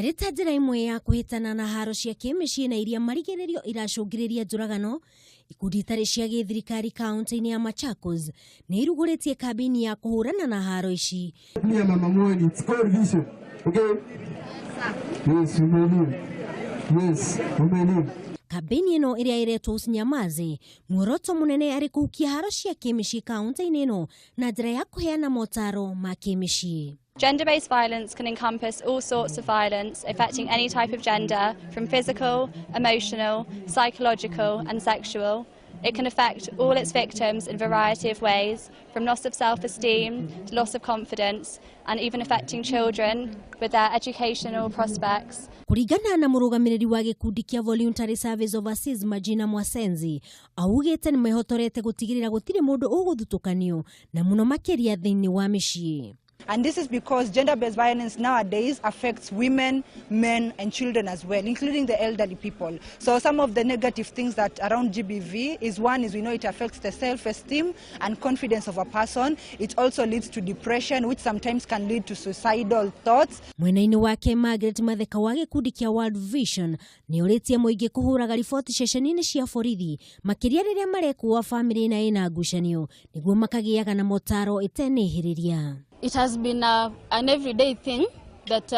Arĩ ta njĩra ĩmwe ya kũhĩtana na haro cia kĩmĩciĩ na iria marigĩrĩrio iracũngĩrĩria njũragano, ikundi itarĩ cia gĩthirikari kaunti-inĩ ya Machakos nĩ irugũrĩtie kambĩini ya kũhũrana na haro ici. Pia Mama Mwoni, it's called vision. Okay? Yes, umeelewa. Yes, umeelewa. Kambĩini ĩno ĩrĩa ĩretwo Usinyamaze, muoroto mũnene arĩ kũhukia haro cia kĩmĩciĩ kaunti-inĩ ĩno na njĩra ya kũheana motaro ma kĩmĩciĩ. Gender-based violence can encompass all sorts of violence affecting any type of gender, from physical, emotional, psychological and sexual. It can affect all its victims in a variety of ways, from loss of self-esteem to loss of confidence, and even affecting children with their educational prospects. Kũringana na mũrũgamĩrĩri wa gĩkundi kĩa Voluntary Service Overseas Majina Mwasenzi, augĩte nĩ mehotorete gũtigĩrĩra gũtirĩ mũndũ ũgũthutũkanio na mũno makĩria thĩinĩ wa mĩciĩ. And this is because gender-based violence nowadays affects women, men, and children as well, including the elderly people. So some of the negative things that around GBV is, one is we know it affects the self-esteem and confidence of a person. It also leads to depression, which sometimes can lead to suicidal thoughts. Mwena-inĩ wake, Margaret Matheka wa gĩkundi kĩa World Vision nĩ ũrĩtie mũingĩ kũhũraga riboti ceceni-inĩ cia borithi, makĩria rĩrĩa marekũa bamĩrĩ na ĩna ngucanio, nĩguo makagĩaga na motaro ĩtenĩhĩrĩria. It has been an everyday thing that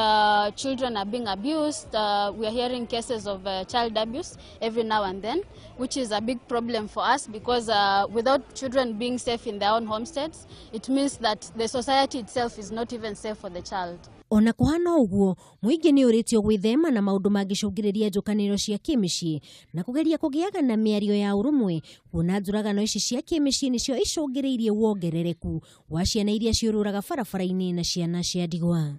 children are being abused. We are hearing cases of child abuse every now and then, which is a big problem for us because without children being safe in their own homesteads, it means that the society itself is not even safe for the child. Ona kũhana ũguo, mũingĩ nĩ ũrĩtio gwĩthema na maũndũ mangĩcũngĩrĩria njũkanĩrĩro cia kĩmĩciĩ na kũgeria kũgĩaga na mĩario ya ũrũmwe, kuona njũragano ici cia kĩmĩciĩ nĩcio icũngĩrĩirie wongerereku wa ciana iria ciũrũraga barabara-inĩ na ciana cia ndigwa.